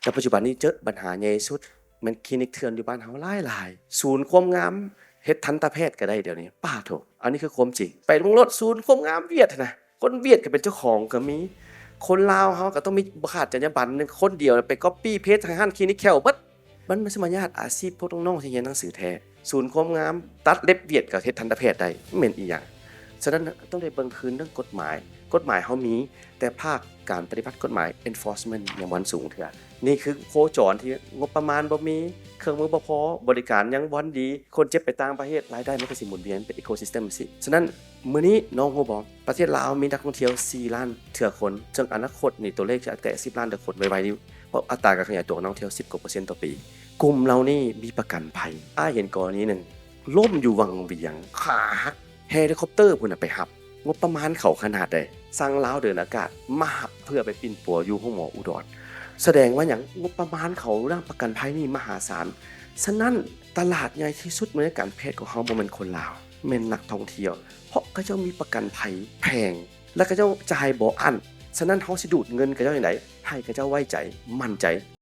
ແຕ່ປັດຈຸບັນນີ້ເຈີບັນຫາໃຫຍ່ສຸດ ແມ່ນຄລີນິກເຖື່ອນຢູ່ບ້ານເຮົາຫຼາຍໆ. ສູນຄວາມງາມເຮັດທັນຕະແພດກໍໄດ້ດຽວນີ້. ປາໂທ້ ອັນນີ້ຄືຄວາມຈິງ. ໄປເບິ່ງໂລດ ສູນຄວາມງາມຫວຽດຫັ້ນນະ ຄົນຫວຽດກໍເປັນເຈົ້າຂອງກໍມີ. ຄົນລາວເຮົາກໍຕ້ອງມີ ບໍ່ຂາດຈັນຍາບັນ ຄົນດຽວໄປກັອບປີ້ເພຈທາງຮ້ານຄລີນິກແຂ້ວເບິດ. ມັນ ມັນຊິມາຍາດອາຊີບພວກນ້ອງໆທີ່ຮຽນໜັງສືແທ້. ສູນຄວາມງາມ ຕັດເລັບຫວຽດກໍເຮັດທັນຕະແພດໄດ້ ແມ່ນອີຫຍັງ? ສະນັ້ນ ຕ້ອງໄດ້ເບິ່ງຄືນເລື່ອງກົດໝາຍ. ກົດໝາຍເຮົາມີ ແຕ່ພາກການປະຕິບັດກົດໝາຍ enforcement ຍັງບໍ່ທັນສູງເທື່ອ. ນີ້ຄືໂຄຈອນທີ່ງົບປະມານບໍ່ມີ, ເຄື່ອງມືບໍ່ພໍ, ບໍລິການຍັງບໍ່ທັນດີ, ຄົນເຈັບໄປຕ່າງປະເທດ, ລາຍໄດ້ມັນກໍຊິໝູນວຽນເປັນ ecosystem ຊີ້. ສະນັ້ນ ມື້ນີ້ນ້ອງຮູ້ບໍ່? ປະເທດລາວມີນັກທ່ອງທ່ຽວສີ່ລ້ານເທື່ອຄົນ, ເຊິ່ງອະນາຄົດນີ້ຕົວເລກຈະແຕະສິບລ້ານເທື່ອຄົນໄວໆນີ້, ເພາະອັດຕາການຂະຫຍາຍຕົວຂອງນັກທ່ອງທ່ຽວສິບກວ່າເປີເຊັນຕໍ່ປີ. ກຸ່ມເຫຼົ່ານີ້ມີປະກັນໄພ. ອ້າຍເຫັນກໍລະນີໜຶ່ງ, ລົ້ມຢູ່ວັງວຽງ, ຂາຫັກ, ເຮລິຄອບເຕີພຸ້ນນະໄປຮັບ. ງົບປະມານເຂົາຂະໜາດໃດ? ສັ່ງລາວເດີນອາກາດມາຮັບເພື່ອໄປປິ່ນປົວຢູ່ໂຮງໝໍອຸດອນ. ສະແດງວ່າຫຍັງ? ງົບປະມານເຂົາດ້ານປະກັນໄພນີ້ມະຫາສານ. ສະນັ້ນ ຕະຫຼາດໃຫຍ່ທີ່ສຸດໃນການແພດຂອງເຮົາບໍ່ແມ່ນຄົນລາວ, ແມ່ນນັກທ່ອງທ່ຽວ, ເພາະເຂົາເຈົ້າມີປະກັນໄພແພງ ແລະ ເຂົາເຈົ້າຈ່າຍບໍ່ອັ້ນ. ສະນັ້ນ ເຮົາຊິດູດເງິນເຂົາເຈົ້າຈັ່ງໃດ ໃຫ້ເຂົາເຈົ້າໄວ້ໃຈ, ໝັ້ນໃຈ.